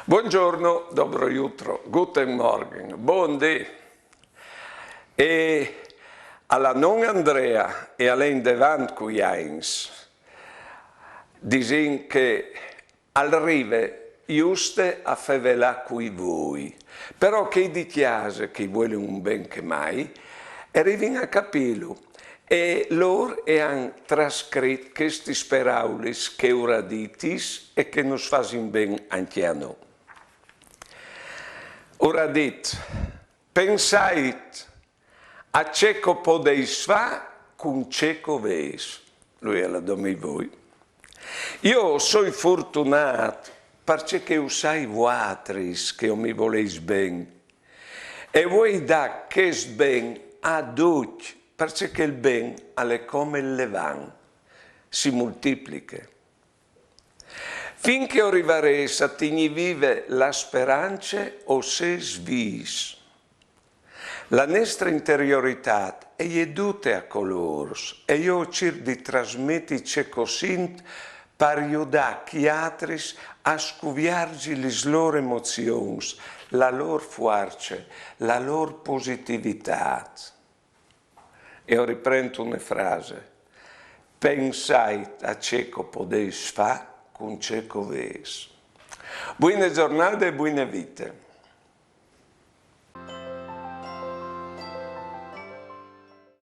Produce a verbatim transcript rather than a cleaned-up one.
Buongiorno, dobro jutro, guten Morgen, bon dì. E a la non Andrea e a la indevant cui agns, disìn che al rive juste a fevelà cui vui, però chei di cjase che i vuelin un ben che mai, e rivin a capîlu, e lôr e àn trascrit chestis peraulis che ura ditis e che nus fasin ben ancje a nô. Ura dit: pensait a ce che o podês fâ cun ce che o vês. Lui al à domandât: jo o soi fortunât parcè che o sai vuatris che o mi volês ben, e o vuei dâ chest ben a ducj, parcè che il ben al è come il levan, si multipliche. Fin che o rivarês a tignî vive la sperance, o sês vîfs. La nestre interioritât e je dute a colôrs, e jo o circ di trasmeti ce che o sint par judâ chei altris a scuvierzi lis lôr emozions, la lôr fuarce, la lôr positivitât. E o riprent une frase: pensait a ce che o podês fâ cun ce che o vês. Buine zornade e buine vite.